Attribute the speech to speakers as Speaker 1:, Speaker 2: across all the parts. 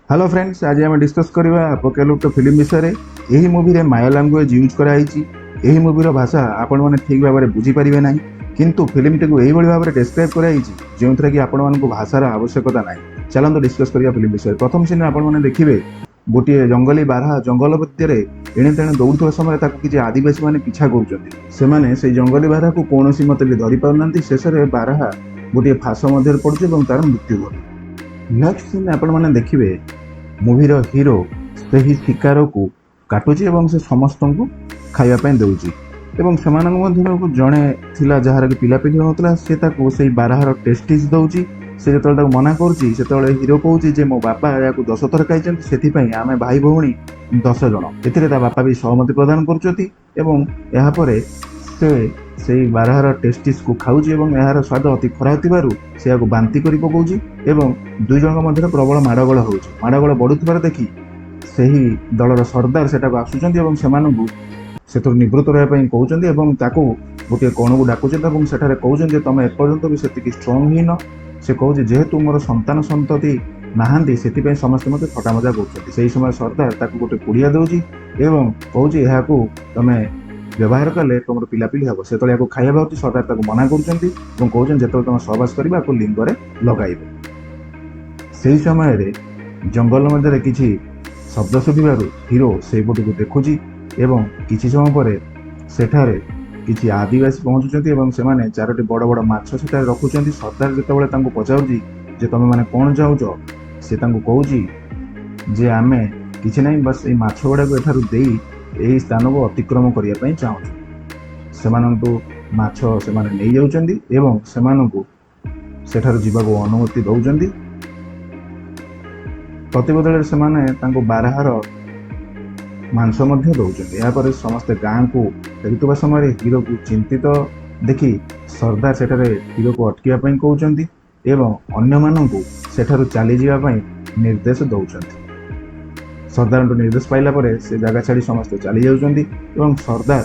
Speaker 1: Hello friends, ଆଜି ଆମେ discus କରିବା ଆପୋକାଲିପ୍ଟୋ ଫିଲ୍ମ ବିଷୟରେ। ଏହି ମୁଭିରେ ମାୟା ଲାଙ୍ଗୁଏଜ୍ ୟୁଜ୍ କରାଯାଇଛି। ଏହି ମୁଭିର ଭାଷା ଆପଣମାନେ ଠିକ୍ ଭାବରେ ବୁଝିପାରିବେ ନାହିଁ, କିନ୍ତୁ ଫିଲ୍ମଟିକୁ ଏଇଭଳି ଭାବରେ ଡେସ୍କ୍ରାଇବ୍ କରାଯାଇଛି, ଯେଉଁଥିରେ କି ଆପଣମାନଙ୍କୁ ଭାଷାର ଆବଶ୍ୟକତା ନାହିଁ। ଚାଲନ୍ତୁ ଡିସ୍କସ୍ କରିବା ଫିଲ୍ମ ବିଷୟରେ। ପ୍ରଥମ ସିନ୍ ଆପଣମାନେ ଦେଖିବେ, ଗୋଟିଏ ଜଙ୍ଗଲୀ ବାରହା ଜଙ୍ଗଲ ମଧ୍ୟରେ ଏଣେ ତେଣେ ଦୌଡ଼ୁଥିବା ସମୟରେ ତାକୁ କିଛି ଆଦିବାସୀମାନେ ପିଛା କରୁଛନ୍ତି। ସେମାନେ ସେଇ ଜଙ୍ଗଲୀ ବାରହାକୁ କୌଣସି ମତେ ବି ଧରି ପାରୁନାହାନ୍ତି। ଶେଷରେ ବାରହା ଗୋଟିଏ ଫାସ ମଧ୍ୟରେ ପଡୁଛି ଏବଂ ତାର ମୃତ୍ୟୁ ଘଟୁଛି। ନେକ୍ସଟ ସିନ୍ ଆପଣମାନେ ଦେଖିବେ, ମୁଭିର ହିରୋ ସେହି ଶିକାରକୁ କାଟୁଛି ଏବଂ ସେ ସମସ୍ତଙ୍କୁ ଖାଇବା ପାଇଁ ଦେଉଛି ଏବଂ ସେମାନଙ୍କ ମଧ୍ୟରୁ ଜଣେ ଥିଲା, ଯାହାର କି ପିଲାପିଲି ହେଉନଥିଲା। ସେ ତାକୁ ସେଇ ବାରହାର ଟେଷ୍ଟିସ୍ ଦେଉଛି। ସେ ଯେତେବେଳେ ତାକୁ ମନା କରୁଛି, ସେତେବେଳେ ହିରୋ କହୁଛି ଯେ ମୋ ବାପା ଏହାକୁ 10 ଥର ଖାଇଛନ୍ତି, ସେଥିପାଇଁ ଆମେ ଭାଇ ଭଉଣୀ 10 ଜଣ। ଏଥିରେ ତା ବାପା ବି ସହମତି ପ୍ରଦାନ କରୁଛନ୍ତି ଏବଂ ଏହାପରେ ସେ ସେଇ ବାରହାର ଟେଷ୍ଟିସ୍କୁ ଖାଉଛି ଏବଂ ଏହାର ସ୍ୱାଦ ଅତି ଖରାପ ଥିବାରୁ ସେ ଏହାକୁ ବାନ୍ତି କରି ପକାଉଛି ଏବଂ ଦୁଇ ଜଣଙ୍କ ମଧ୍ୟରେ ପ୍ରବଳ ମାଡ଼ଗୋଳ ହେଉଛି। ମାଡ଼ଗୋଳ ବଢ଼ୁଥିବାର ଦେଖି ସେହି ଦଳର ସର୍ଦ୍ଦାର ସେଠାକୁ ଆସୁଛନ୍ତି ଏବଂ ସେମାନଙ୍କୁ ସେଥିରୁ ନିବୃତ୍ତ ରହିବା ପାଇଁ କହୁଛନ୍ତି ଏବଂ ତାକୁ ଗୋଟିଏ କୋଣକୁ ଡାକୁଛନ୍ତି ଏବଂ ସେଠାରେ କହୁଛନ୍ତି ଯେ ତମେ ଏପର୍ଯ୍ୟନ୍ତ ବି ସେତିକି ଷ୍ଟ୍ରଙ୍ଗ ହେଇନ। ସେ କହୁଛି, ଯେହେତୁ ମୋର ସନ୍ତାନ ସନ୍ତତି ନାହାନ୍ତି, ସେଥିପାଇଁ ସମସ୍ତେ ମୋତେ ଥଟ୍ଟା ମଜା କରୁଛନ୍ତି। ସେହି ସମୟରେ ସର୍ଦ୍ଦାର ତାକୁ ଗୋଟେ ପୁଡ଼ିଆ ଦେଉଛି ଏବଂ କହୁଛି, ଏହାକୁ ତମେ ବ୍ୟବହାର କଲେ ତୁମର ପିଲାପିଲି ହେବ। ସେତେବେଳେ ଏହାକୁ ଖାଇବା ହେଉଛି, ସର୍ଦ୍ଦାର ତାକୁ ମନା କରୁଛନ୍ତି ଏବଂ କହୁଛନ୍ତି, ଯେତେବେଳେ ତମେ ସହବାସ କରିବ, ଏହାକୁ ଲିଙ୍ଗରେ ଲଗାଇବ। ସେହି ସମୟରେ ଜଙ୍ଗଲ ମଧ୍ୟରେ କିଛି ଶବ୍ଦ ଶୁଭିବାରୁ ହିରୋ ସେଇପଟକୁ ଦେଖୁଛି ଏବଂ କିଛି ସମୟ ପରେ ସେଠାରେ କିଛି ଆଦିବାସୀ ପହଞ୍ଚୁଛନ୍ତି ଏବଂ ସେମାନେ ଚାରୋଟି ବଡ଼ ବଡ଼ ମାଛ ସେଠାରେ ରଖୁଛନ୍ତି। ସର୍ଦ୍ଦାର ଯେତେବେଳେ ତାଙ୍କୁ ପଚାରୁଛି ଯେ ତମେମାନେ କ'ଣ ଚାହୁଁଛ, ସେ ତାଙ୍କୁ କହୁଛି ଯେ ଆମେ କିଛି ନାହିଁ, ବାସ୍ ଏଇ ମାଛ ଗୁଡ଼ାକୁ ଏଠାରୁ ଦେଇ ଏହି ସ୍ଥାନକୁ ଅତିକ୍ରମ କରିବା ପାଇଁ ଚାହୁଁଛୁ। ସେମାନଙ୍କୁ ମାଛ ସେମାନେ ନେଇଯାଉଛନ୍ତି ଏବଂ ସେମାନଙ୍କୁ ସେଠାରୁ ଯିବାକୁ ଅନୁମତି ଦେଉଛନ୍ତି। ପ୍ରତିବଦଳରେ ସେମାନେ ତାଙ୍କୁ ବାରହାର ମାଂସ ମଧ୍ୟ ଦେଉଛନ୍ତି। ଏହାପରେ ସମସ୍ତେ ଗାଁକୁ ଫେରୁଥିବା ସମୟରେ ହିରୋକୁ ଚିନ୍ତିତ ଦେଖି ସର୍ଦ୍ଦାର ସେଠାରେ ହିରୋକୁ ଅଟକିବା ପାଇଁ କହୁଛନ୍ତି ଏବଂ ଅନ୍ୟମାନଙ୍କୁ ସେଠାରୁ ଚାଲିଯିବା ପାଇଁ ନିର୍ଦ୍ଦେଶ ଦେଉଛନ୍ତି। ସର୍ଦ୍ଦାରଙ୍କଠୁ ନିର୍ଦ୍ଦେଶ ପାଇଲା ପରେ ସେ ଜାଗା ଛାଡ଼ି ସମସ୍ତେ ଚାଲି ଯାଉଛନ୍ତି ଏବଂ ସର୍ଦ୍ଦାର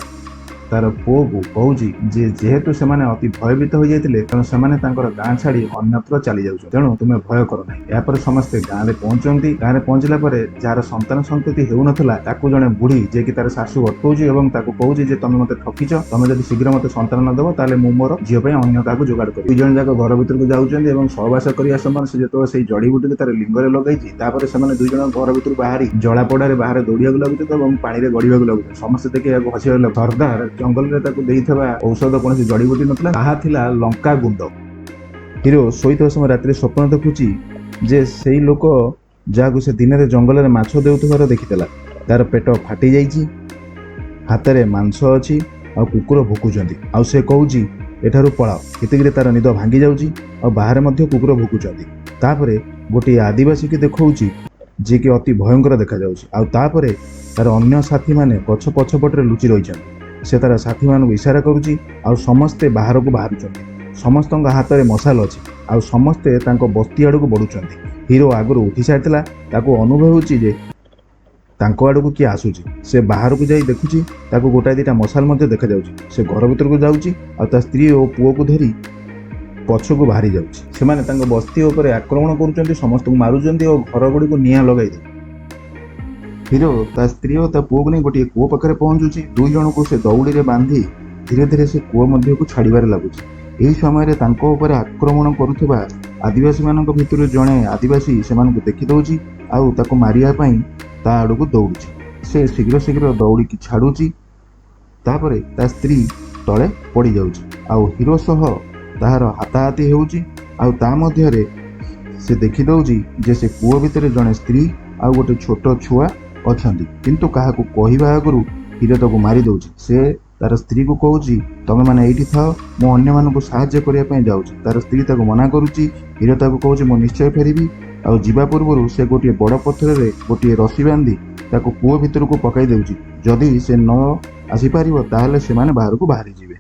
Speaker 1: ତାର ପୁଅକୁ କହୁଛି ଯେ ଯେହେତୁ ସେମାନେ ଅତି ଭୟଭୀତ ହୋଇଯାଇଥିଲେ, ତେଣୁ ସେମାନେ ତାଙ୍କର ଗାଁ ଛାଡ଼ି ଅନ୍ୟତ୍ର ଚାଲି ଯାଉଛନ୍ତି, ତେଣୁ ତୁମେ ଭୟ କର ନାହିଁ। ଏହାପରେ ସମସ୍ତେ ଗାଁରେ ପହଞ୍ଚନ୍ତି। ଗାଁରେ ପହଞ୍ଚିଲା ପରେ ଯାହାର ସନ୍ତାନ ସନ୍ତତି ହେଉନଥିଲା, ତାକୁ ଜଣେ ବୁଢ଼ୀ, ଯିଏକି ତାର ଶାଶୁ, ଅଟକଉଛି ଏବଂ ତାକୁ କହୁଛି ଯେ ତମେ ମତେ ଠକିଛ। ତମେ ଯଦି ଶୀଘ୍ର ମତେ ସନ୍ତାନ ନ ଦେବ, ତାହେଲେ ମୁଁ ମୋର ଝିଅ ପାଇଁ ଅନ୍ୟ କାହାକୁ ଯୋଗାଡ଼ କରିବି। ଦୁଇ ଜଣ ଯାକ ଘର ଭିତରକୁ ଯାଉଛନ୍ତି ଏବଂ ସହବାସ କରିବା ସମୟରେ ସେ ଯେତେବେଳେ ସେଇ ଜଡ଼ିବୁଟିକୁ ତାର ଲିଙ୍ଗରେ ଲଗାଇଛି, ତାପରେ ସେମାନେ ଦୁଇ ଜଣ ଘର ଭିତରୁ ବାହାରି ଜଳାପୋଡ଼ାରେ ବାହାରେ ଦୌଡ଼ିବାକୁ ଲାଗୁଛନ୍ତି ଏବଂ ପାଣିରେ ଗଡ଼ିବାକୁ ଲାଗୁଛନ୍ତି। ସମସ୍ତେ ଦେଖି ଏହାକୁ ହସିବାକୁ ଲାଗୁଛନ୍ତି। ସର୍ଦ୍ଦାର ଜଙ୍ଗଲରେ ତାକୁ ଦେଇଥିବା ଔଷଧ କୌଣସି ଜଡ଼ିବୁଟି ନଥିଲା, ତାହା ଥିଲା ଲଙ୍କା ଗୁଣ୍ଡ। ହିରୋ ଶୋଇଥିବା ସମୟ ରାତିରେ ସ୍ୱପ୍ନ ଦେଖୁଛି ଯେ ସେଇ ଲୋକ, ଯାହାକୁ ସେ ଦିନରେ ଜଙ୍ଗଲରେ ମାଛ ଦେଉଥିବାର ଦେଖିଥିଲା, ତାର ପେଟ ଫାଟି ଯାଇଛି, ହାତରେ ମାଂସ ଅଛି ଆଉ କୁକୁର ଭୁକୁଛନ୍ତି ଆଉ ସେ କହୁଛି, ଏଠାରୁ ପଳାଅ। ଏତିକିରେ ତାର ନିଦ ଭାଙ୍ଗି ଯାଉଛି ଆଉ ବାହାରେ ମଧ୍ୟ କୁକୁର ଭୁକୁଛନ୍ତି। ତାପରେ ଗୋଟିଏ ଆଦିବାସୀକି ଦେଖାଉଛି, ଯିଏକି ଅତି ଭୟଙ୍କର ଦେଖାଯାଉଛି ଆଉ ତାପରେ ତାର ଅନ୍ୟ ସାଥୀମାନେ ଗଛ ପଛପଟରେ ଲୁଚି ରହିଛନ୍ତି। ସେ ତାର ସାଥୀମାନଙ୍କୁ ଇଶାରା କରୁଛି ଆଉ ସମସ୍ତେ ବାହାରକୁ ବାହାରୁଛନ୍ତି। ସମସ୍ତଙ୍କ ହାତରେ ମଶାଲ ଅଛି ଆଉ ସମସ୍ତେ ତାଙ୍କ ବସ୍ତି ଆଡ଼କୁ ବଢ଼ୁଛନ୍ତି। ହିରୋ ଆଗରୁ ଉଠି ସାରିଥିଲା। ତାକୁ ଅନୁଭବ ହେଉଛି ଯେ ତାଙ୍କ ଆଡ଼କୁ କିଏ ଆସୁଛି। ସେ ବାହାରକୁ ଯାଇ ଦେଖୁଛି, ତାକୁ ଗୋଟାଏ ଦୁଇଟା ମଶାଲ ମଧ୍ୟ ଦେଖାଯାଉଛି। ସେ ଘର ଭିତରକୁ ଯାଉଛି ଆଉ ତା ସ୍ତ୍ରୀ ଓ ପୁଅକୁ ଧରି ପଛକୁ ବାହାରି ଯାଉଛି। ସେମାନେ ତାଙ୍କ ବସ୍ତି ଉପରେ ଆକ୍ରମଣ କରୁଛନ୍ତି, ସମସ୍ତଙ୍କୁ ମାରୁଛନ୍ତି ଓ ଘର ଗୁଡ଼ିକୁ ନିଆଁ ଲଗାଇ ଦେଉଛନ୍ତି। ହିରୋ ତା ସ୍ତ୍ରୀ ଓ ତା ପୁଅକୁ ନେଇ ଗୋଟିଏ କୂଅ ପାଖରେ ପହଞ୍ଚୁଛି। ଦୁଇ ଜଣଙ୍କୁ ସେ ଦଉଡ଼ିରେ ବାନ୍ଧି ଧୀରେ ଧୀରେ ସେ କୂଅ ମଧ୍ୟକୁ ଛାଡ଼ିବାରେ ଲାଗୁଛି। ଏହି ସମୟରେ ତାଙ୍କ ଉପରେ ଆକ୍ରମଣ କରୁଥିବା ଆଦିବାସୀମାନଙ୍କ ଭିତରୁ ଜଣେ ଆଦିବାସୀ ସେମାନଙ୍କୁ ଦେଖିଦେଉଛି ଆଉ ତାକୁ ମାରିବା ପାଇଁ ତା ଆଡ଼କୁ ଦୌଡ଼ୁଛି। ସେ ଶୀଘ୍ର ଶୀଘ୍ର ଦଉଡ଼ିକି ଛାଡ଼ୁଛି। ତାପରେ ତା ସ୍ତ୍ରୀ ତଳେ ପଡ଼ିଯାଉଛି ଆଉ ହିରୋ ସହ ତାହାର ହାତାହାତି ହେଉଛି ଆଉ ତା ମଧ୍ୟରେ ସେ ଦେଖିଦେଉଛି ଯେ ସେ କୂଅ ଭିତରେ ଜଣେ ସ୍ତ୍ରୀ ଆଉ ଗୋଟେ ଛୋଟ ଛୁଆ ଅଛନ୍ତି। କିନ୍ତୁ କାହାକୁ କହିବା ଆଗରୁ ହିରୋ ତାକୁ ମାରି ଦେଉଛି। ସେ ତାର ସ୍ତ୍ରୀକୁ କହୁଛି, ତମେମାନେ ଏଇଠି ଥାଅ, ମୁଁ ଅନ୍ୟମାନଙ୍କୁ ସାହାଯ୍ୟ କରିବା ପାଇଁ ଯାଉଛି। ତାର ସ୍ତ୍ରୀ ତାକୁ ମନା କରୁଛି। ହିରୋ ତାକୁ କହୁଛି, ମୁଁ ନିଶ୍ଚୟ ଫେରିବି। ଆଉ ଯିବା ପୂର୍ବରୁ ସେ ଗୋଟିଏ ବଡ଼ ପଥରରେ ଗୋଟିଏ ରସି ବାନ୍ଧି ତାକୁ କୂଅ ଭିତରକୁ ପକାଇ ଦେଉଛି। ଯଦି ସେ ନ ଆସିପାରିବ, ତାହେଲେ ସେମାନେ ବାହାରକୁ ବାହାରିଯିବେ।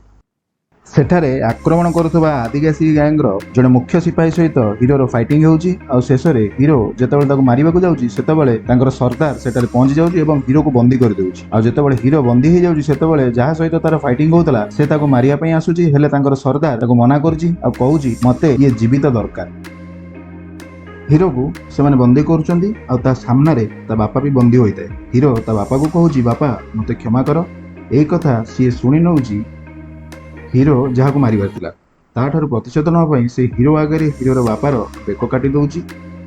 Speaker 1: ସେଠାରେ ଆକ୍ରମଣ କରୁଥିବା ଆଦିବାସୀ ଗ୍ୟାଙ୍ଗର ଜଣେ ମୁଖ୍ୟ ସିପାହୀ ସହିତ ହିରୋର ଫାଇଟିଂ ହେଉଛି ଆଉ ଶେଷରେ ହିରୋ ଯେତେବେଳେ ତାକୁ ମାରିବାକୁ ଯାଉଛି, ସେତେବେଳେ ତାଙ୍କର ସର୍ଦ୍ଦାର ସେଠାରେ ପହଞ୍ଚି ଯାଉଛି ଏବଂ ହିରୋକୁ ବନ୍ଦୀ କରିଦେଉଛି। ଆଉ ଯେତେବେଳେ ହିରୋ ବନ୍ଦୀ ହେଇଯାଉଛି, ସେତେବେଳେ ଯାହା ସହିତ ତାର ଫାଇଟିଂ ହଉଥିଲା, ସେ ତାକୁ ମାରିବା ପାଇଁ ଆସୁଛି। ହେଲେ ତାଙ୍କର ସର୍ଦ୍ଦାର ତାକୁ ମନା କରୁଛି ଆଉ କହୁଛି, ମତେ ଇଏ ଜୀବିତ ଦରକାର। ହିରୋକୁ ସେମାନେ ବନ୍ଦୀ କରୁଛନ୍ତି ଆଉ ତା ସାମ୍ନାରେ ତା ବାପା ବି ବନ୍ଦୀ ହୋଇଥାଏ। ହିରୋ ତା ବାପାକୁ କହୁଛି, "ବାପା, ମୋତେ କ୍ଷମା କର।" ଏଇ କଥା ସିଏ ଶୁଣି ନେଉଛି। ହିରୋ ଯାହାକୁ ମାରିବାର ଥିଲା, ତାଠାରୁ ପ୍ରତିଶୋଧ ନେବା ପାଇଁ ସେ ହିରୋ ଆଗରେ ହିରୋର ବାପାର ବେକ କାଟି ଦେଉଛି।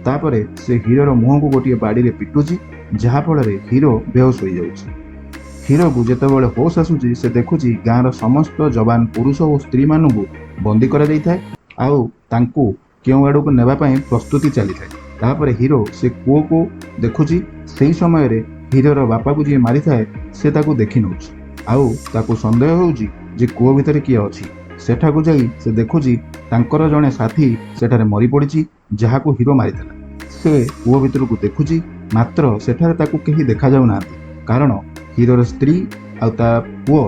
Speaker 1: ତାପରେ ସେ ହିରୋର ମୁହଁକୁ ଗୋଟିଏ ବାଡ଼ିରେ ପିଟୁଛି, ଯାହାଫଳରେ ହିରୋ ବେହୋସ ହୋଇଯାଉଛି। ହିରୋକୁ ଯେତେବେଳେ ହୋସ୍ ଆସୁଛି, ସେ ଦେଖୁଛି ଗାଁର ସମସ୍ତ ଯବାନ ପୁରୁଷ ଓ ସ୍ତ୍ରୀମାନଙ୍କୁ ବନ୍ଦୀ କରାଯାଇଥାଏ ଆଉ ତାଙ୍କୁ କେଉଁ ଆଡ଼କୁ ନେବା ପାଇଁ ପ୍ରସ୍ତୁତି ଚାଲିଥାଏ। ତାପରେ ହିରୋ ସେ କୂଅକୁ ଦେଖୁଛି। ସେହି ସମୟରେ ହିରୋର ବାପାକୁ ଯିଏ ମାରିଥାଏ, ସେ ତାକୁ ଦେଖି ନେଉଛି ଆଉ ତାକୁ ସନ୍ଦେହ ହେଉଛି ଯେ କୂଅ ଭିତରେ କିଏ ଅଛି। ସେଠାକୁ ଯାଇ ସେ ଦେଖୁଛି ତାଙ୍କର ଜଣେ ସାଥୀ ସେଠାରେ ମରି ପଡ଼ିଛି, ଯାହାକୁ ହିରୋ ମାରିଥିଲା। ସେ କୂଅ ଭିତରକୁ ଦେଖୁଛି, ମାତ୍ର ସେଠାରେ ତାକୁ କେହି ଦେଖାଯାଉନାହାନ୍ତି, କାରଣ ହିରୋର ସ୍ତ୍ରୀ ଆଉ ତା ପୁଅ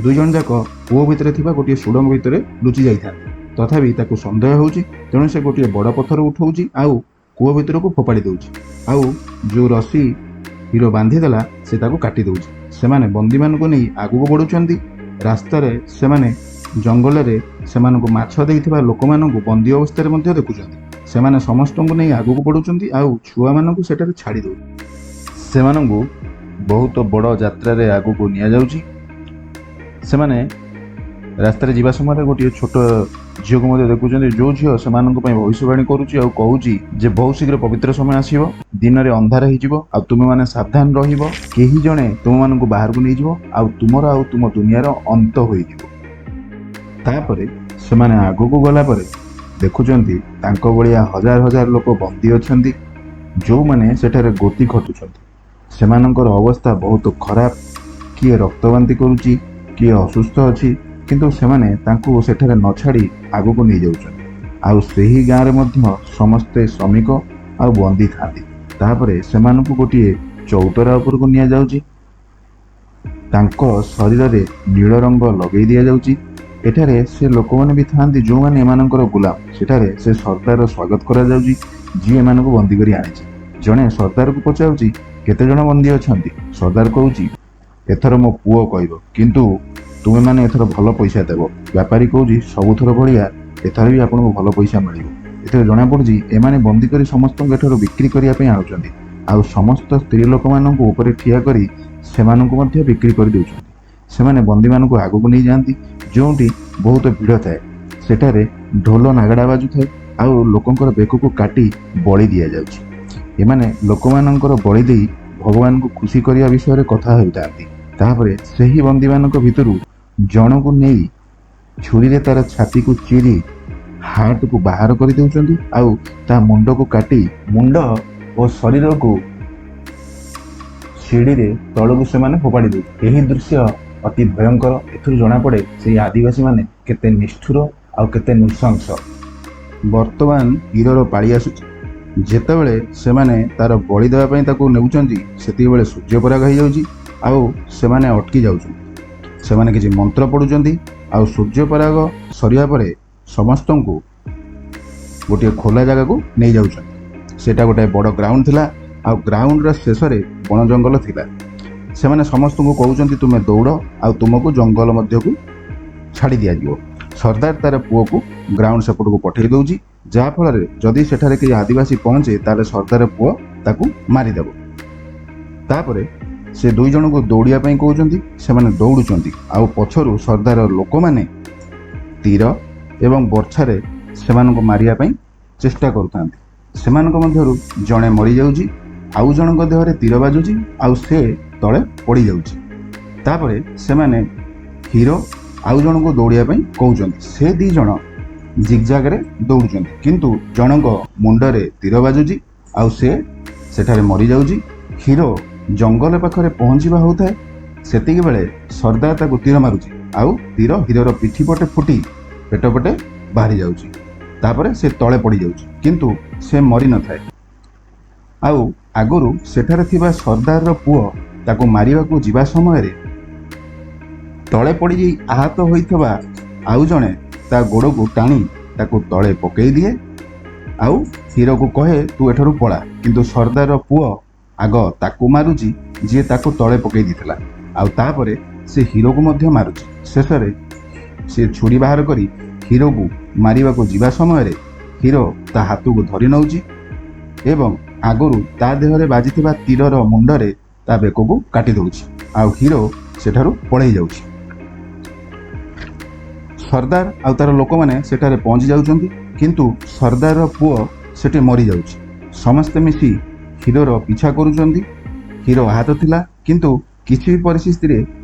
Speaker 1: ଦୁଇ ଜଣ ଯାକ କୂଅ ଭିତରେ ଥିବା ଗୋଟିଏ ସୁଡ଼ଙ୍ଗ ଭିତରେ ଲୁଚି ଯାଇଥାନ୍ତି। ତଥାପି ତାକୁ ସନ୍ଦେହ ହେଉଛି, ତେଣୁ ସେ ଗୋଟିଏ ବଡ଼ ପଥର ଉଠଉଛି ଆଉ କୂଅ ଭିତରକୁ ଫୋପାଡ଼ି ଦେଉଛି ଆଉ ଯେଉଁ ରସି ହିରୋ ବାନ୍ଧିଦେଲା, ସେ ତାକୁ କାଟି ଦେଉଛି। ସେମାନେ ବନ୍ଦୀମାନଙ୍କୁ ନେଇ ଆଗକୁ ବଢ଼ୁଛନ୍ତି। ରାସ୍ତାରେ ସେମାନେ ଜଙ୍ଗଲରେ ସେମାନଙ୍କୁ ମାଛ ଦେଇଥିବା ଲୋକମାନଙ୍କୁ ବନ୍ଦୀ ଅବସ୍ଥାରେ ମଧ୍ୟ ଦେଖୁଛନ୍ତି। ସେମାନେ ସମସ୍ତଙ୍କୁ ନେଇ ଆଗକୁ ବଢ଼ୁଛନ୍ତି ଆଉ ଛୁଆମାନଙ୍କୁ ସେଠାରେ ଛାଡ଼ି ଦେଉଛନ୍ତି। ସେମାନଙ୍କୁ ବହୁତ ବଡ଼ ଯାତ୍ରାରେ ଆଗକୁ ନିଆଯାଉଛି। ସେମାନେ ରାସ୍ତାରେ ଯିବା ସମୟରେ ଗୋଟିଏ ଛୋଟ ଝିଅକୁ ମଧ୍ୟ ଦେଖୁଛନ୍ତି, ଯେଉଁ ଝିଅ ସେମାନଙ୍କ ପାଇଁ ଭବିଷ୍ୟବାଣୀ କରୁଛି ଆଉ କହୁଛି ଯେ ବହୁତ ଶୀଘ୍ର ପବିତ୍ର ସମୟ ଆସିବ, ଦିନରେ ଅନ୍ଧାର ହେଇଯିବ ଆଉ ତୁମେମାନେ ସାବଧାନ ରହିବ। କେହି ଜଣେ ତୁମମାନଙ୍କୁ ବାହାରକୁ ନେଇଯିବ ଆଉ ତୁମର ଆଉ ତୁମ ଦୁନିଆର ଅନ୍ତ ହୋଇଯିବ। ତାପରେ ସେମାନେ ଆଗକୁ ଗଲା ପରେ ଦେଖୁଛନ୍ତି ତାଙ୍କ ଭଳିଆ ହଜାର ହଜାର ଲୋକ ବନ୍ଦୀ ଅଛନ୍ତି, ଯେଉଁମାନେ ସେଠାରେ ଗୋତି ଖଟୁଛନ୍ତି। ସେମାନଙ୍କର ଅବସ୍ଥା ବହୁତ ଖରାପ। କିଏ ରକ୍ତବାନ୍ତି କରୁଛି, କିଏ ଅସୁସ୍ଥ ଅଛି, କିନ୍ତୁ ସେମାନେ ତାଙ୍କୁ ସେଠାରେ ନ ଛାଡ଼ି ଆଗକୁ ନେଇଯାଉଛନ୍ତି। ଆଉ ସେହି ଗାଁରେ ମଧ୍ୟ ସମସ୍ତେ ଶ୍ରମିକ ଆଉ ବନ୍ଦୀ ଥାନ୍ତି। ତାପରେ ସେମାନଙ୍କୁ ଗୋଟିଏ ଚଉତରା ଉପରକୁ ନିଆଯାଉଛି। ତାଙ୍କ ଶରୀରରେ ନୀଳ ରଙ୍ଗ ଲଗେଇ ଦିଆଯାଉଛି। ଏଠାରେ ସେ ଲୋକମାନେ ବି ଥାଆନ୍ତି, ଯେଉଁମାନେ ଏମାନଙ୍କର ଗୁଲାମ। ସେଠାରେ ସେ ସର୍ଦ୍ଦାରର ସ୍ୱାଗତ କରାଯାଉଛି, ଯିଏ ଏମାନଙ୍କୁ ବନ୍ଦୀ କରି ଆଣିଛି। ଜଣେ ସର୍ଦ୍ଦାରକୁ ପଚାରୁଛି, କେତେ ଜଣ ବନ୍ଦୀ ଅଛନ୍ତି? ସର୍ଦ୍ଦାର କହୁଛି, ଏଥର ମୋ ପୁଅ କହିବ, କିନ୍ତୁ ତୁମେମାନେ ଏଥର ଭଲ ପଇସା ଦେବ। ବେପାରୀ କହୁଛି, ସବୁଥର ଭଳିଆ ଏଥର ବି ଆପଣଙ୍କୁ ଭଲ ପଇସା ମିଳିବ। ଏଥିରେ ଜଣାପଡ଼ୁଛି ଏମାନେ ବନ୍ଦୀ କରି ସମସ୍ତଙ୍କୁ ଏଠାରୁ ବିକ୍ରି କରିବା ପାଇଁ ଆଣୁଛନ୍ତି ଆଉ ସମସ୍ତ ସ୍ତ୍ରୀ ଲୋକମାନଙ୍କୁ ଉପରେ ଠିଆ କରି ସେମାନଙ୍କୁ ମଧ୍ୟ ବିକ୍ରି କରିଦେଉଛନ୍ତି। ସେମାନେ ବନ୍ଦୀମାନଙ୍କୁ ଆଗକୁ ନେଇଯାଆନ୍ତି, ଯେଉଁଠି ବହୁତ ଭିଡ଼ ଥାଏ। ସେଠାରେ ଢୋଲ ନାଗଡ଼ା ବାଜୁଥାଏ ଆଉ ଲୋକଙ୍କର ବେକକୁ କାଟି ବଳି ଦିଆଯାଉଛି। ଏମାନେ ଲୋକମାନଙ୍କର ବଳି ଦେଇ ଭଗବାନଙ୍କୁ ଖୁସି କରିବା ବିଷୟରେ କଥା ହେଉଥାନ୍ତି। ତାପରେ ସେହି ବନ୍ଦୀମାନଙ୍କ ଭିତରୁ ଜଣକୁ ନେଇ ଛୁରୀରେ ତାର ଛାତିକୁ ଚିରି ହାର୍ଟକୁ ବାହାର କରିଦେଉଛନ୍ତି ଆଉ ତା ମୁଣ୍ଡକୁ କାଟି ମୁଣ୍ଡ ଓ ଶରୀରକୁ ସିଡ଼ିରେ ତଳକୁ ସେମାନେ ଫୋପାଡ଼ି ଦେଉଛନ୍ତି। ଏହି ଦୃଶ୍ୟ ଅତି ଭୟଙ୍କର। ଏଥିରୁ ଜଣାପଡ଼େ ସେଇ ଆଦିବାସୀମାନେ କେତେ ନିଷ୍ଠୁର ଆଉ କେତେ ନୃଶଂସ। ବର୍ତ୍ତମାନ ହିରୋର ପାଳି ଆସୁଛି। ଯେତେବେଳେ ସେମାନେ ତାର ବଳି ଦେବା ପାଇଁ ତାକୁ ନେଉଛନ୍ତି, ସେତିକିବେଳେ ସୂର୍ଯ୍ୟପରାଗ ହେଇଯାଉଛି ଆଉ ସେମାନେ ଅଟକି ଯାଉଛନ୍ତି। ସେମାନେ କିଛି ମନ୍ତ୍ର ପଢ଼ୁଛନ୍ତି ଆଉ ସୂର୍ଯ୍ୟପରାଗ ସରିବା ପରେ ସମସ୍ତଙ୍କୁ ଗୋଟିଏ ଖୋଲା ଜାଗାକୁ ନେଇଯାଉଛନ୍ତି। ସେଇଟା ଗୋଟାଏ ବଡ଼ ଗ୍ରାଉଣ୍ଡ ଥିଲା ଆଉ ଗ୍ରାଉଣ୍ଡର ଶେଷରେ ବଣ ଜଙ୍ଗଲ ଥିଲା। ସେମାନେ ସମସ୍ତଙ୍କୁ କହୁଛନ୍ତି, ତୁମେ ଦୌଡ଼ ଆଉ ତୁମକୁ ଜଙ୍ଗଲ ମଧ୍ୟକୁ ଛାଡ଼ି ଦିଆଯିବ। ସର୍ଦ୍ଦାର ତାର ପୁଅକୁ ଗ୍ରାଉଣ୍ଡ ସେପଟକୁ ପଠେଇ ଦେଉଛି, ଯାହାଫଳରେ ଯଦି ସେଠାରେ କେହି ଆଦିବାସୀ ପହଞ୍ଚେ, ତାହେଲେ ସର୍ଦ୍ଦାର ପୁଅ ତାକୁ ମାରିଦେବ। ତାପରେ ସେ ଦୁଇ ଜଣଙ୍କୁ ଦୌଡ଼ିବା ପାଇଁ କହୁଛନ୍ତି। ସେମାନେ ଦୌଡ଼ୁଛନ୍ତି ଆଉ ପଛରୁ ସର୍ଦ୍ଦାର ଲୋକମାନେ ତୀର ଏବଂ ବର୍ଛାରେ ସେମାନଙ୍କୁ ମାରିବା ପାଇଁ ଚେଷ୍ଟା କରୁଥାନ୍ତି। ସେମାନଙ୍କ ମଧ୍ୟରୁ ଜଣେ ମରିଯାଉଛି, ଆଉ ଜଣଙ୍କ ଦେହରେ ତୀର ବାଜୁଛି ଆଉ ସେ ତଳେ ପଡ଼ିଯାଉଛି। ତାପରେ ସେମାନେ ହିରୋ ଆଉ ଜଣଙ୍କୁ ଦୌଡ଼ିବା ପାଇଁ କହୁଛନ୍ତି। ସେ ଦୁଇ ଜଣ ଜିଗଜାଗରେ ଦୌଡ଼ୁଛନ୍ତି, କିନ୍ତୁ ଜଣଙ୍କ ମୁଣ୍ଡରେ ତୀର ବାଜୁଛି ଆଉ ସେ ସେଠାରେ ମରିଯାଉଛି। ହିରୋ ଜଙ୍ଗଲ ପାଖରେ ପହଞ୍ଚିବା ହେଉଥାଏ, ସେତିକି ବେଳେ ସର୍ଦ୍ଦାର ତାକୁ ତୀର ମାରୁଛି ଆଉ ତୀର ହିରୋର ପିଠି ପଟେ ଫୁଟି ପେଟ ପଟେ ବାହାରି ଯାଉଛି। ତାପରେ ସେ ତଳେ ପଡ଼ିଯାଉଛି, କିନ୍ତୁ ସେ ମରିନଥାଏ। ଆଉ ଆଗରୁ ସେଠାରେ ଥିବା ସର୍ଦ୍ଦାରର ପୁଅ ତାକୁ ମାରିବାକୁ ଯିବା ସମୟରେ ତଳେ ପଡ଼ିଯାଇ ଆହତ ହୋଇଥିବା ଆଉ ଜଣେ ତା ଗୋଡ଼କୁ ଟାଣି ତାକୁ ତଳେ ପକେଇ ଦିଏ ଆଉ ହିରୋକୁ କହେ, ତୁ ଏଠାରୁ ପଳା। କିନ୍ତୁ ସର୍ଦ୍ଦାରର ପୁଅ ଆଗ ତାକୁ ମାରୁଛି, ଯିଏ ତାକୁ ତଳେ ପକେଇ ଦେଇଥିଲା, ଆଉ ତାପରେ ସେ ହିରୋକୁ ମଧ୍ୟ ମାରୁଛି। ଶେଷରେ ସେ ଛୁରୀ ବାହାର କରି ହିରୋକୁ ମାରିବାକୁ ଯିବା ସମୟରେ ହିରୋ ତା ହାତକୁ ଧରି ନେଉଛି। ଏବଂ ଆଗରୁ ତା ଦେହରେ ବାଜିଥିବା ତୀରର ମୁଣ୍ଡରେ ତା ବେକକୁ କାଟି ଦେଉଛି ଆଉ ହିରୋ ସେଠାରୁ ପଳେଇ ଯାଉଛି। ସର୍ଦ୍ଦାର ଆଉ ତାର ଲୋକମାନେ ସେଠାରେ ପହଞ୍ଚି ଯାଉଛନ୍ତି, କିନ୍ତୁ ସର୍ଦ୍ଦାରର ପୁଅ ସେଠି ମରିଯାଉଛି। ସମସ୍ତେ ମିଶି ହିରୋର ପିଛା କରୁଛନ୍ତି। ହିରୋ ଆହତ ଥିଲା, କିନ୍ତୁ କିଛି ବି ପରିସ୍ଥିତିରେ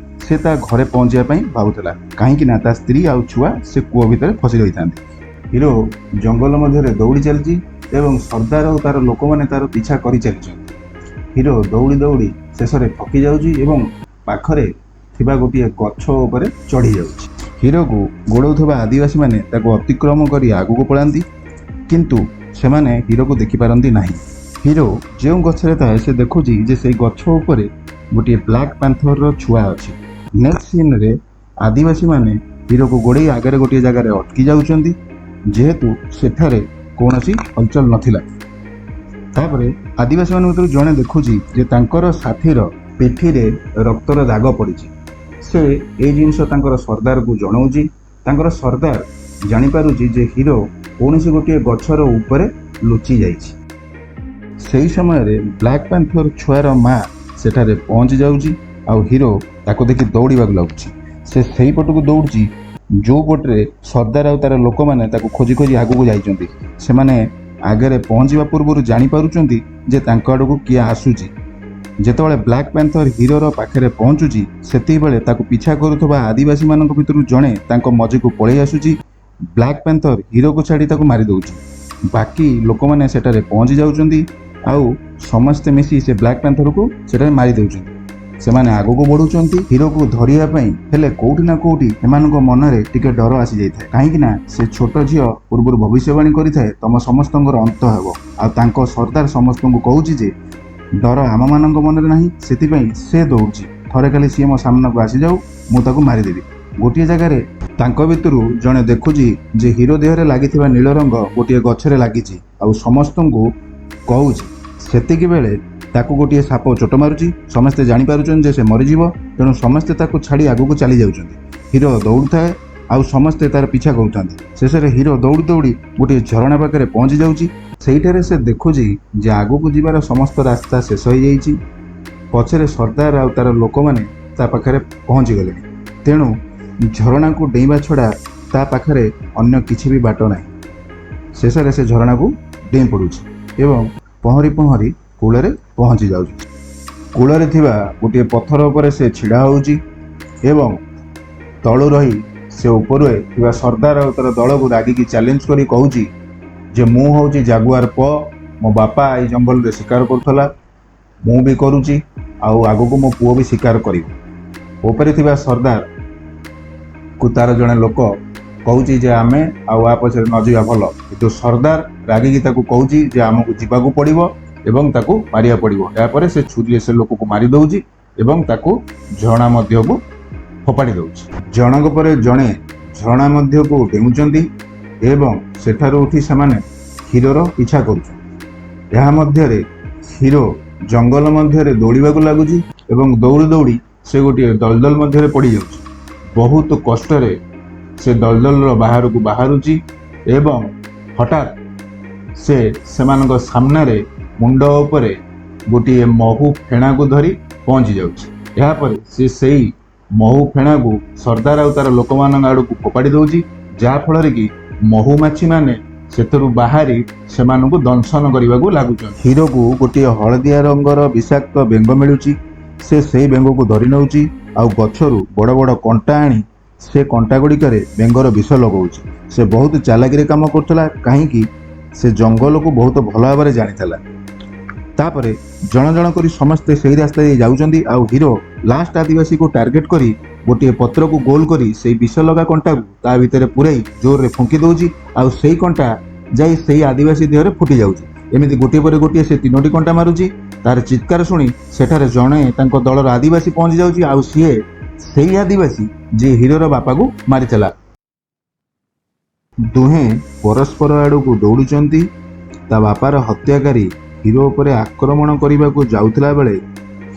Speaker 1: ସେ ତା ଘରେ ପହଞ୍ଚିବା ପାଇଁ ଭାବୁଥିଲା, କାହିଁକି ନା ତା ସ୍ତ୍ରୀ ଆଉ ଛୁଆ ସେ କୂଅ ଭିତରେ ଫସି ରହିଥାନ୍ତି। ହିରୋ ଜଙ୍ଗଲ ମଧ୍ୟରେ ଦୌଡ଼ି ଚାଲିଛି ଏବଂ ସର୍ଦ୍ଦାର ଆଉ ତାର ଲୋକମାନେ ତାର ପିଛା କରି ଚାଲିଛନ୍ତି। ହିରୋ ଦୌଡ଼ି ଦୌଡ଼ି ଶେଷରେ ଥକି ଯାଉଛି ଏବଂ ପାଖରେ ଥିବା ଗୋଟିଏ ଗଛ ଉପରେ ଚଢ଼ି ଯାଉଛି। ହିରୋକୁ ଗୋଡ଼ଉଥିବା ଆଦିବାସୀମାନେ ତାକୁ ଅତିକ୍ରମ କରି ଆଗକୁ ପଳାନ୍ତି, କିନ୍ତୁ ସେମାନେ ହିରୋକୁ ଦେଖିପାରନ୍ତି ନାହିଁ। ହିରୋ ଯେଉଁ ଗଛରେ ଥାଏ, ସେ ଦେଖୁଛି ଯେ ସେଇ ଗଛ ଉପରେ ଗୋଟିଏ ବ୍ଲାକ୍ ପାନ୍ଥରର ଛୁଆ ଅଛି। ନେକ୍ସଟ ସିନ୍ରେ ଆଦିବାସୀମାନେ ହିରୋକୁ ଗୋଡ଼େଇ ଆଗରେ ଗୋଟିଏ ଜାଗାରେ ଅଟକି ଯାଉଛନ୍ତି, ଯେହେତୁ ସେଠାରେ କୌଣସି ହଲଚଲ ନଥିଲା। ତାପରେ ଆଦିବାସୀମାନଙ୍କ ଭିତରୁ ଜଣେ ଦେଖୁଛି ଯେ ତାଙ୍କର ସାଥୀର ପିଠିରେ ରକ୍ତର ଦାଗ ପଡ଼ିଛି। ସେ ଏଇ ଜିନିଷ ତାଙ୍କର ସର୍ଦ୍ଦାରକୁ ଜଣାଉଛି। ତାଙ୍କର ସର୍ଦ୍ଦାର ଜାଣିପାରୁଛି ଯେ ହିରୋ କୌଣସି ଗୋଟିଏ ଗଛର ଉପରେ ଲୁଚି ଯାଇଛି। ସେହି ସମୟରେ ବ୍ଲାକ୍ ପ୍ୟାନ୍ଥର ଛୁଆର ମା ସେଠାରେ ପହଞ୍ଚି ଯାଉଛି ଆଉ ହିରୋ ତାକୁ ଦେଖି ଦୌଡ଼ିବାକୁ ଲାଗୁଛି। ସେ ସେଇ ପଟକୁ ଦୌଡ଼ୁଛି ଯେଉଁ ପଟରେ ସର୍ଦ୍ଦାର ଆଉ ତାର ଲୋକମାନେ ତାକୁ ଖୋଜି ଖୋଜି ଆଗକୁ ଯାଇଛନ୍ତି। ସେମାନେ ଆଗରେ ପହଞ୍ଚିବା ପୂର୍ବରୁ ଜାଣିପାରୁଛନ୍ତି ଯେ ତାଙ୍କ ଆଡ଼କୁ କିଏ ଆସୁଛି। ଯେତେବେଳେ ବ୍ଲାକ୍ ପ୍ୟାନ୍ଥର ହିରୋର ପାଖରେ ପହଞ୍ଚୁଛି, ସେତିକିବେଳେ ତାକୁ ପିଛା କରୁଥିବା ଆଦିବାସୀମାନଙ୍କ ଭିତରୁ ଜଣେ ତାଙ୍କ ମଝିକୁ ପଳେଇ ଆସୁଛି। ବ୍ଲାକ୍ ପ୍ୟାନ୍ଥର ହିରୋକୁ ଛାଡ଼ି ତାକୁ ମାରି ଦେଉଛି। ବାକି ଲୋକମାନେ ସେଠାରେ ପହଞ୍ଚି ଯାଉଛନ୍ତି ଆଉ ସମସ୍ତେ ମିଶି ସେ ବ୍ଲାକ୍ ପ୍ୟାନ୍ଥରକୁ ସେଠାରେ ମାରି ଦେଉଛନ୍ତି। ସେମାନେ ଆଗକୁ ବଢୁଛନ୍ତି ହିରୋକୁ ଧରିବା ପାଇଁ। ହେଲେ କୋଉଠି ନା କୋଉଠି ଏମାନଙ୍କ ମନରେ ଟିକେ ଡର ଆସିଯାଇଥାଏ, କାହିଁକି ନା ସେ ଛୋଟ ଝିଅ ପୂର୍ବରୁ ଭବିଷ୍ୟବାଣୀ କରିଥାଏ, ତମ ସମସ୍ତଙ୍କର ଅନ୍ତ ହେବ। ଆଉ ତାଙ୍କ ସର୍ଦ୍ଦାର ସମସ୍ତଙ୍କୁ କହୁଛି ଯେ ଡର ଆମମାନଙ୍କ ମନରେ ନାହିଁ, ସେଥିପାଇଁ ସେ ଦୌଡ଼ୁଛି। ଥରେ ଖାଲି ସିଏ ମୋ ସାମ୍ନାକୁ ଆସିଯାଉ, ମୁଁ ତାକୁ ମାରିଦେବି। ଗୋଟିଏ ଜାଗାରେ ତାଙ୍କ ଭିତରୁ ଜଣେ ଦେଖୁଛି ଯେ ହିରୋ ଦେହରେ ଲାଗିଥିବା ନୀଳ ରଙ୍ଗ ଗୋଟିଏ ଗଛରେ ଲାଗିଛି ଆଉ ସମସ୍ତଙ୍କୁ କହୁଛି। ସେତିକି ବେଳେ ତାକୁ ଗୋଟିଏ ସାପ ଚୋଟ ମାରୁଛି। ସମସ୍ତେ ଜାଣିପାରୁଛନ୍ତି ଯେ ସେ ମରିଯିବ, ତେଣୁ ସମସ୍ତେ ତାକୁ ଛାଡ଼ି ଆଗକୁ ଚାଲି ଯାଉଛନ୍ତି। ହିରୋ ଦୌଡ଼ୁଥାଏ ଆଉ ସମସ୍ତେ ତାର ପିଛା କରୁଥାନ୍ତି। ଶେଷରେ ହିରୋ ଦୌଡ଼ି ଦୌଡ଼ି ଗୋଟିଏ ଝରଣା ପାଖରେ ପହଞ୍ଚି ଯାଉଛି। ସେଇଠାରେ ସେ ଦେଖୁଛି ଯେ ଆଗକୁ ଯିବାର ସମସ୍ତ ରାସ୍ତା ଶେଷ ହେଇଯାଇଛି। ପଛରେ ସର୍ଦ୍ଦାର ଆଉ ତାର ଲୋକମାନେ ତା ପାଖରେ ପହଞ୍ଚି ଗଲେଣି। ତେଣୁ ଝରଣାକୁ ଡେଇଁବା ଛଡ଼ା ତା ପାଖରେ ଅନ୍ୟ କିଛି ବି ବାଟ ନାହିଁ। ଶେଷରେ ସେ ଝରଣାକୁ ଡେଇଁ ପଡ଼ୁଛି ଏବଂ ପହଁରି ପହଁରି କୂଳରେ ପହଞ୍ଚି ଯାଉଛି। କୂଳରେ ଥିବା ଗୋଟିଏ ପଥର ଉପରେ ସେ ଛିଡ଼ା ହେଉଛି ଏବଂ ତଳୁ ରହି ସେ ଉପରେ ଥିବା ସର୍ଦ୍ଦାର ଆଉ ତାର ଦଳକୁ ରାଗିକି ଚ୍ୟାଲେଞ୍ଜ କରି କହୁଛି ଯେ ମୁଁ ହେଉଛି ଜାଗୁଆର ପୁଅ। ମୋ ବାପା ଏଇ ଜଙ୍ଗଲରେ ଶିକାର କରୁଥିଲା, ମୁଁ ବି କରୁଛି ଆଉ ଆଗକୁ ମୋ ପୁଅ ବି ଶିକାର କରିବ। ଉପରେ ଥିବା ସର୍ଦ୍ଦାରକୁ ତାର ଜଣେ ଲୋକ କହୁଛି ଯେ ଆମେ ଆଉ ଆ ପଛରେ ନ ଯିବା ଭଲ। କିନ୍ତୁ ସର୍ଦ୍ଦାର ରାଗିକି ତାକୁ କହୁଛି ଯେ ଆମକୁ ଯିବାକୁ ପଡ଼ିବ ଏବଂ ତାକୁ ମାରିବାକୁ ପଡ଼ିବ। ଏହାପରେ ସେ ଛୁରୀରେ ସେ ଲୋକକୁ ମାରି ଦେଉଛି ଏବଂ ତାକୁ ଝରଣା ମଧ୍ୟକୁ ଫୋପାଡ଼ି ଦେଉଛି। ଜଣକ ପରେ ଜଣେ ଝରଣା ମଧ୍ୟକୁ ଡେଉଁଛନ୍ତି ଏବଂ ସେଠାରୁ ଉଠି ସେମାନେ ହିରୋର ପିଛା କରୁଛନ୍ତି। ଏହା ମଧ୍ୟରେ ହିରୋ ଜଙ୍ଗଲ ମଧ୍ୟରେ ଦୌଡ଼ିବାକୁ ଲାଗୁଛି ଏବଂ ଦୌଡ଼ି ଦୌଡ଼ି ସେ ଗୋଟିଏ ଦଲଦଲ ମଧ୍ୟରେ ପଡ଼ିଯାଉଛି। ବହୁତ କଷ୍ଟରେ ସେ ଦଲଦଲର ବାହାରକୁ ବାହାରୁଛି ଏବଂ ହଠାତ୍ ସେ ସେମାନଙ୍କ ସାମ୍ନାରେ ମୁଣ୍ଡ ଉପରେ ଗୋଟିଏ ମହୁ ଫେଣାକୁ ଧରି ପହଞ୍ଚି ଯାଉଛି। ଏହାପରେ ସେ ସେଇ ମହୁ ଫେଣାକୁ ସର୍ଦ୍ଦାର ଆଉ ତାର ଲୋକମାନଙ୍କ ଆଡ଼କୁ ଫୋପାଡ଼ି ଦେଉଛି, ଯାହାଫଳରେ କି ମହୁମାଛିମାନେ ସେଥିରୁ ବାହାରି ସେମାନଙ୍କୁ ଦଂଶନ କରିବାକୁ ଲାଗୁଛନ୍ତି। ହିରୋକୁ ଗୋଟିଏ ହଳଦିଆ ରଙ୍ଗର ବିଷାକ୍ତ ବେଙ୍ଗ ମିଳୁଛି। ସେ ସେଇ ବେଙ୍ଗକୁ ଧରି ନେଉଛି ଆଉ ଗଛରୁ ବଡ଼ ବଡ଼ କଣ୍ଟା ଆଣି ସେ କଣ୍ଟା ଗୁଡ଼ିକରେ ବେଙ୍ଗର ବିଷ ଲଗାଉଛି। ସେ ବହୁତ ଚାଲାକିରେ କାମ କରୁଥିଲା, କାହିଁକି ସେ ଜଙ୍ଗଲକୁ ବହୁତ ଭଲ ଭାବରେ ଜାଣିଥିଲା। ତାପରେ ଜଣ ଜଣ କରି ସମସ୍ତେ ସେଇ ରାସ୍ତା ଦେଇ ଯାଉଛନ୍ତି ଆଉ ହିରୋ ଲାଷ୍ଟ ଆଦିବାସୀକୁ ଟାର୍ଗେଟ କରି ଗୋଟିଏ ପତ୍ରକୁ ଗୋଲ କରି ସେଇ ବିଷ ଲଗା କଣ୍ଟାକୁ ତା ଭିତରେ ପୂରେଇ ଜୋରରେ ଫୁଙ୍କି ଦଉଛି ଆଉ ସେଇ କଣ୍ଟା ଯାଇ ସେଇ ଆଦିବାସୀ ଦେହରେ ଫୁଟି ଯାଉଛି। ଏମିତି ଗୋଟିଏ ପରେ ଗୋଟିଏ ସେ ତିନୋଟି କଣ୍ଟା ମାରୁଛି। ତାର ଚିତ୍କାର ଶୁଣି ସେଠାରେ ଜଣେ ତାଙ୍କ ଦଳର ଆଦିବାସୀ ପହଞ୍ଚି ଯାଉଛି ଆଉ ସିଏ ସେଇ ଆଦିବାସୀ ଯିଏ ହିରୋର ବାପାକୁ ମାରିଥିଲା। ଦୁହେଁ ପରସ୍ପର ଆଡ଼କୁ ଦୌଡ଼ୁଛନ୍ତି। ତା ବାପାର ହତ୍ୟାକାରୀ ହିରୋ ଉପରେ ଆକ୍ରମଣ କରିବାକୁ ଯାଉଥିଲା ବେଳେ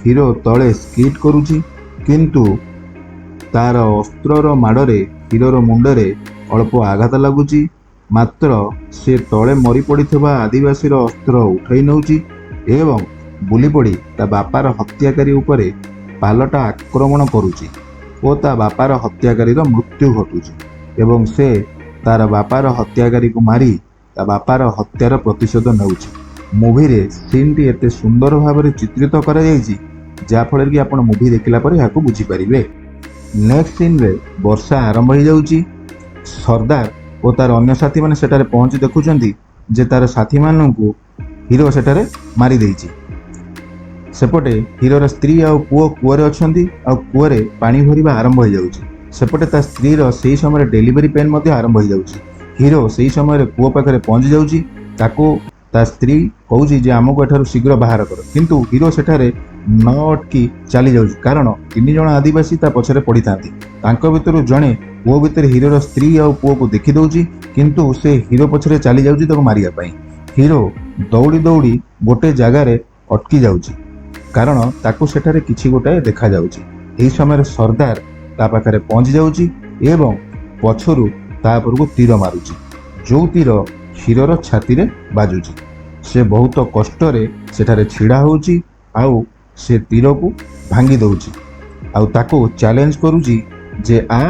Speaker 1: ହିରୋ ତଳେ ସ୍କିଡ୍ କରୁଛି, କିନ୍ତୁ ତାର ଅସ୍ତ୍ରର ମାଡ଼ରେ ହିରୋର ମୁଣ୍ଡରେ ଅଳ୍ପ ଆଘାତ ଲାଗୁଛି। ମାତ୍ର ସେ ତଳେ ମରି ପଡ଼ିଥିବା ଆଦିବାସୀର ଅସ୍ତ୍ର ଉଠାଇ ନେଉଛି ଏବଂ ବୁଲି ପଡ଼ି ତା ବାପାର ହତ୍ୟାକାରୀ ଉପରେ ପାଲଟା ଆକ୍ରମଣ କରୁଛି ଓ ତା ବାପାର ହତ୍ୟାକାରୀର ମୃତ୍ୟୁ ଘଟୁଛି ଏବଂ ସେ ତାର ବାପାର ହତ୍ୟାକାରୀକୁ ମାରି ତା ବାପାର ହତ୍ୟାର ପ୍ରତିଶୋଧ ନେଉଛି। ମୁଭିରେ ସିନ୍ଟି ଏତେ ସୁନ୍ଦର ଭାବରେ ଚିତ୍ରିତ କରାଯାଇଛି, ଯାହାଫଳରେ କି ଆପଣ ମୁଭି ଦେଖିଲା ପରେ ଏହାକୁ ବୁଝିପାରିବେ। ନେକ୍ସଟ ସିନ୍ରେ ବର୍ଷା ଆରମ୍ଭ ହେଇଯାଉଛି। ସର୍ଦ୍ଦାର ଓ ତାର ଅନ୍ୟ ସାଥୀମାନେ ସେଠାରେ ପହଞ୍ଚି ଦେଖୁଛନ୍ତି ଯେ ତାର ସାଥୀମାନଙ୍କୁ ହିରୋ ସେଠାରେ ମାରି ଦେଇଛି। ସେପଟେ ହିରୋର ସ୍ତ୍ରୀ ଆଉ ପୁଅ କୂଅରେ ଅଛନ୍ତି ଆଉ କୂଅରେ ପାଣି ଭରିବା ଆରମ୍ଭ ହେଇଯାଉଛି। ସେପଟେ ତା ସ୍ତ୍ରୀର ସେଇ ସମୟରେ ଡେଲିଭରି ପେନ୍ ମଧ୍ୟ ଆରମ୍ଭ ହେଇଯାଉଛି। ହିରୋ ସେଇ ସମୟରେ କୂଅ ପାଖରେ ପହଞ୍ଚି ଯାଉଛି। ତାକୁ ତା ସ୍ତ୍ରୀ କହୁଛି ଯେ ଆମକୁ ଏଠାରୁ ଶୀଘ୍ର ବାହାର କର, କିନ୍ତୁ ହିରୋ ସେଠାରେ ନ ଅଟକି ଚାଲି ଯାଉଛି, କାରଣ ତିନି ଜଣ ଆଦିବାସୀ ତା ପଛରେ ପଡ଼ିଥାନ୍ତି। ତାଙ୍କ ଭିତରୁ ଜଣେ କୂଅ ଭିତରେ ହିରୋର ସ୍ତ୍ରୀ ଆଉ ପୁଅକୁ ଦେଖିଦଉଛି, କିନ୍ତୁ ସେ ହିରୋ ପଛରେ ଚାଲି ଯାଉଛି ତାକୁ ମାରିବା ପାଇଁ। ହିରୋ ଦୌଡ଼ି ଦୌଡ଼ି ଗୋଟେ ଜାଗାରେ ଅଟକି ଯାଉଛି, କାରଣ ତାକୁ ସେଠାରେ କିଛି ଗୋଟାଏ ଦେଖାଯାଉଛି। ଏହି ସମୟରେ ସର୍ଦ୍ଦାର ତା ପାଖରେ ପହଞ୍ଚି ଯାଉଛି ଏବଂ ପଛରୁ ତା ଉପରକୁ ତୀର ମାରୁଛି, ଯୋଉ ତୀର ହିରୋର ଛାତିରେ ବାଜୁଛି। ସେ ବହୁତ କଷ୍ଟରେ ସେଠାରେ ଛିଡ଼ା ହେଉଛି ଆଉ ସେ ତୀରକୁ ଭାଙ୍ଗି ଦଉଛି ଆଉ ତାକୁ ଚ୍ୟାଲେଞ୍ଜ କରୁଛି ଯେ ଆ।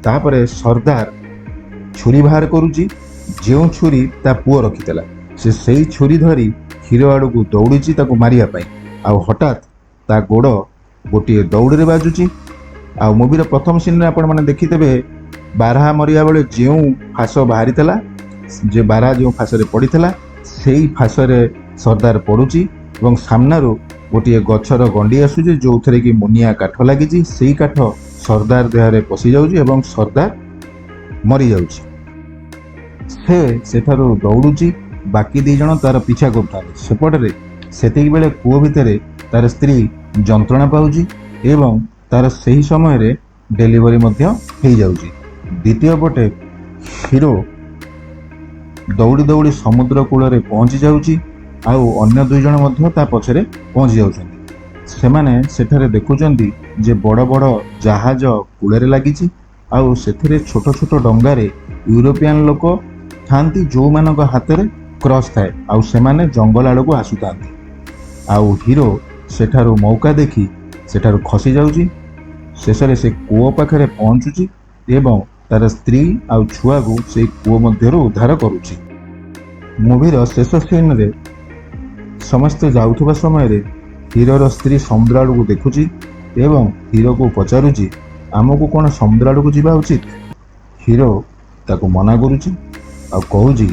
Speaker 1: ତାପରେ ସର୍ଦ୍ଦାର ଛୁରୀ ବାହାର କରୁଛି, ଯେଉଁ ଛୁରୀ ତା ପୁଅ ରଖିଥିଲା। ସେ ସେଇ ଛୁରୀ ଧରି ହିରୋ ଆଡ଼କୁ ଦୌଡ଼ିଛି ତାକୁ ମାରିବା ପାଇଁ ଆଉ ହଠାତ୍ ତା ଗୋଡ଼ ଗୋଟିଏ ଦଉଡ଼ିରେ ବାଜୁଛି। ଆଉ ମୁଭିର ପ୍ରଥମ ସିନ୍ରେ ଆପଣମାନେ ଦେଖିଥିବେ, ବାରହା ମରିବା ବେଳେ ଯେଉଁ ଫାଶ ବାହାରିଥିଲା, ଯେ ବାରହା ଯେଉଁ ଫାଶରେ ପଡ଼ିଥିଲା, ସେଇ ଫାଶରେ ସର୍ଦ୍ଦାର ପଡ଼ୁଛି ଏବଂ ସାମ୍ନାରୁ ଗୋଟିଏ ଗଛର ଗଣ୍ଡି ଆସୁଛି, ଯେଉଁଥିରେ କି ମୁନିଆ କାଠ ଲାଗିଛି। ସେଇ କାଠ ସର୍ଦ୍ଦାର ଦେହରେ ପଶିଯାଉଛି ଏବଂ ସର୍ଦ୍ଦାର ମରିଯାଉଛି। ସେ ସେଠାରୁ ଦୌଡ଼ୁଛି, ବାକି ଦି ଜଣ ତାର ପିଛା କରୁଥାନ୍ତି। ସେପଟରେ ସେତିକି ବେଳେ କୂଅ ଭିତରେ ତାର ସ୍ତ୍ରୀ ଯନ୍ତ୍ରଣା ପାଉଛି ଏବଂ ତାର ସେହି ସମୟରେ ଡେଲିଭରି ମଧ୍ୟ ହେଇଯାଉଛି। ଦ୍ୱିତୀୟ ପଟେ ହିରୋ ଦୌଡ଼ି ଦୌଡ଼ି ସମୁଦ୍ର କୂଳରେ ପହଞ୍ଚି ଯାଉଛି ଆଉ ଅନ୍ୟ ଦୁଇ ଜଣ ମଧ୍ୟ ତା ପଛରେ ପହଞ୍ଚି ଯାଉଛନ୍ତି। ସେମାନେ ସେଠାରେ ଦେଖୁଛନ୍ତି ଯେ ବଡ଼ ବଡ଼ ଜାହାଜ କୂଳରେ ଲାଗିଛି ଆଉ ସେଥିରେ ଛୋଟ ଛୋଟ ଡଙ୍ଗାରେ ୟୁରୋପିଆନ ଲୋକ ଥାନ୍ତି, ଯେଉଁମାନଙ୍କ ହାତରେ କ୍ରସ୍ ଥାଏ ଆଉ ସେମାନେ ଜଙ୍ଗଲ ଆଡ଼କୁ ଆସୁଥାନ୍ତି। ଆଉ ହିରୋ ସେଠାରୁ ମୌକା ଦେଖି ସେଠାରୁ ଖସି ଯାଉଛି। ଶେଷରେ ସେ କୂଅ ପାଖରେ ପହଞ୍ଚୁଛି ଏବଂ ତାର ସ୍ତ୍ରୀ ଆଉ ଛୁଆକୁ ସେଇ କୂଅ ମଧ୍ୟରୁ ଉଦ୍ଧାର କରୁଛି। ମୁଭିର ଶେଷ ସିନ୍ରେ ସମସ୍ତେ ଯାଉଥିବା ସମୟରେ ହିରୋର ସ୍ତ୍ରୀ ସମୁଦ୍ର ଆଡ଼କୁ ଦେଖୁଛି ଏବଂ ହିରୋକୁ ପଚାରୁଛି, ଆମକୁ କ'ଣ ସମୁଦ୍ର ଆଡ଼କୁ ଯିବା ଉଚିତ? ହିରୋ ତାକୁ ମନା କରୁଛି ଆଉ କହୁଛି,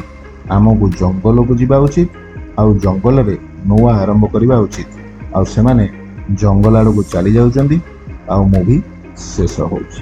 Speaker 1: ଆମକୁ ଜଙ୍ଗଲକୁ ଯିବା ଉଚିତ ଆଉ ଜଙ୍ଗଲରେ ନୂଆ ଆରମ୍ଭ କରିବା ଉଚିତ। ଆଉ ସେମାନେ ଜଙ୍ଗଲ ଆଡ଼କୁ ଚାଲି ଯାଉଛନ୍ତି ଆଉ ମୁଭି ଶେଷ ହେଉଛି।